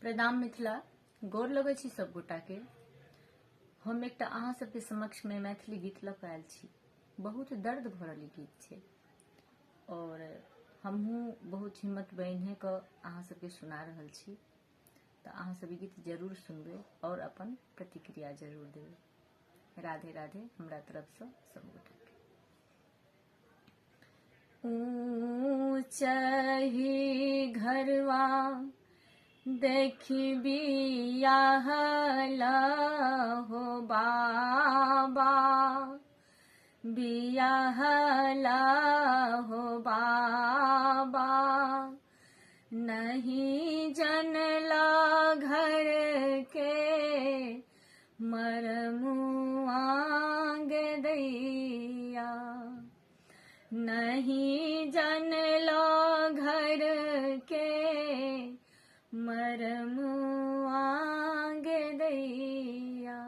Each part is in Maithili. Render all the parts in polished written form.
प्रणाम मिथिला, गोर लगै छी सब गोटा के। हम एकटा अहाँ सबके समक्ष में मैथिली गीत लऽ कऽ आयल छी। बहुत दर्द भरल ई गीत छै और हमहूँ बहुत हिम्मत बान्हि कऽ अहाँ सबके सुना रहल छी। तऽ अहाँ सब ई गीत जरूर सुनबै और अपन प्रतिक्रिया जरूर देबै। राधे राधे हमरा तरफसँ सब गोटा के। ऊँचही घरवा देखी बियाहल हो बाबा, बियाहल हो बाबा। नहीं जनला घर के मरमुआ गे दैया, नहीं जनला घर के मरमुआ गे दैया।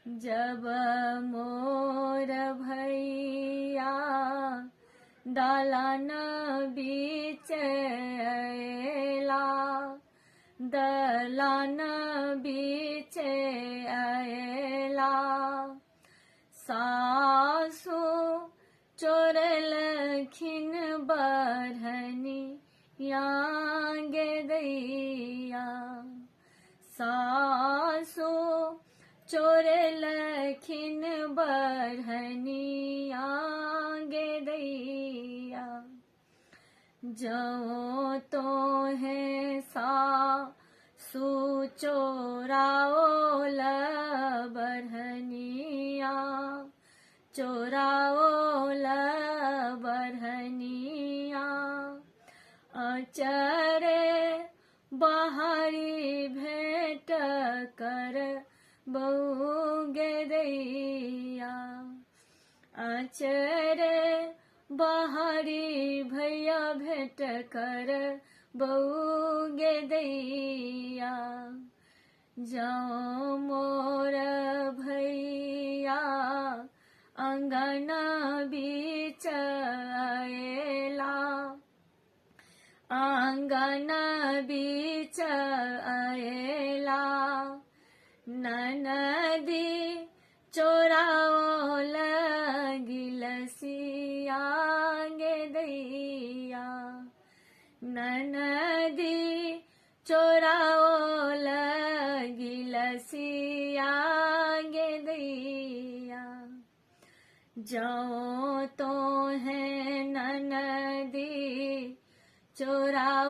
जब मोर भैया दलान बीच अयला, दलान बीच अयला। सासु चोरलखिन बरहनी गे दैया, सासु चोरलखिन बरहनी गे दैया। जओ तो है सासु चोराओल बरहनिया, चोराओल बरहनिया। अचरे बाहरी भेंट कर बऊगे दैया, अचरे बाहरी भैया भेंट कर बऊगे दैया। जाओ मोर भैया अंगना बीच अयला, आंगन बीच अयला। ननदी चोराओल गिलसिया गे दैया, ननदी चोराओल गिलसिया गे दैया। जओ तो है ननदी चोरा